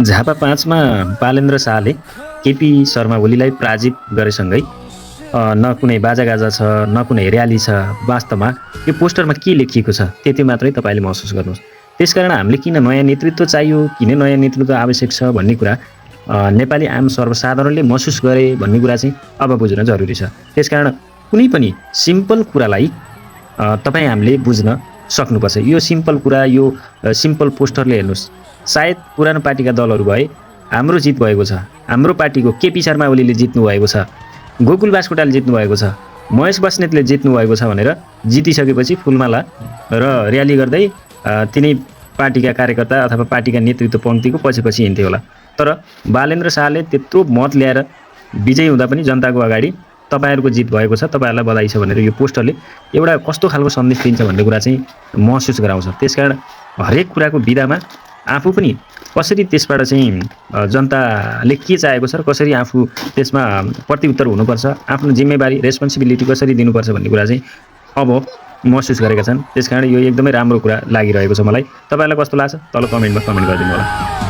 झापा 5 मा बालेन्द्र शाहले केपी शर्मा ओलीलाई पराजित गरेसँगै न कुनै बाजागाजा छ न कुनै र्याली छ। वास्तवमा यो पोस्टरमा के लेखिएको छ त्यति मात्रै तपाईँले महसुस गर्नुहोस्। त्यसकारण हामीले किन नयाँ नेतृत्व चाहियो, किन नयाँ नेतृत्व आवश्यक छ भन्ने कुरा नेपाली आम सर्वसाधारणले महसुस गरे भन्ने कुरा चाहिँ अब बुझ्न जरुरी छ। त्यसकारण कुनै पनि सिम्पल कुरालाई तपाईँ हामीले बुझ्न सक्नुपर्छ। यो सिम्पल कुरा, यो सिम्पल पोस्टरले हेर्नुहोस्, सायद पुरानो पार्टीका दलहरू भए हाम्रो जित भएको छ, हाम्रो पार्टीको केपी शर्मा ओलीले जित्नु भएको छ, गोकुल बास्कोटाले जित्नु भएको छ, महेश बस्नेतले जित्नु भएको छ भनेर जितिसकेपछि फुलमाला र र्याली गर्दै तिनै पार्टीका कार्यकर्ता अथवा पार्टीका नेतृत्व पङ्क्तिको पछि हिँड्थे होला। तर बालेन्द्र शाहले त्यत्रो मत ल्याएर विजयी हुँदा पनि जनताको अगाडि तपाईहरुको जित भएको छ, तपाईहरुलाई बधाई छ भनेर यो पोस्टरले एउटा कस्तो खालको सन्देश दिन्छ भन्ने कुरा चाहिँ महसुस गराउँछ। त्यसकारण हरेक कुराको बिदामा आफू पनि कसरी त्यसबाट चाहिँ जनताले के चाहेको छ र कसरी आफू त्यसमा प्रतिउत्तर हुनुपर्छ, आफ्नो जिम्मेवारी रेस्पोन्सिबिलिटी कसरी दिनुपर्छ भन्ने कुरा चाहिँ अब महसुस गरेका छन्। त्यसकारण यो एकदमै राम्रो कुरा लागिरहेको छ मलाई। तपाईहरुलाई कस्तो लाग्छ तल कमेन्टमा कमेन्ट गरिदिनु होला।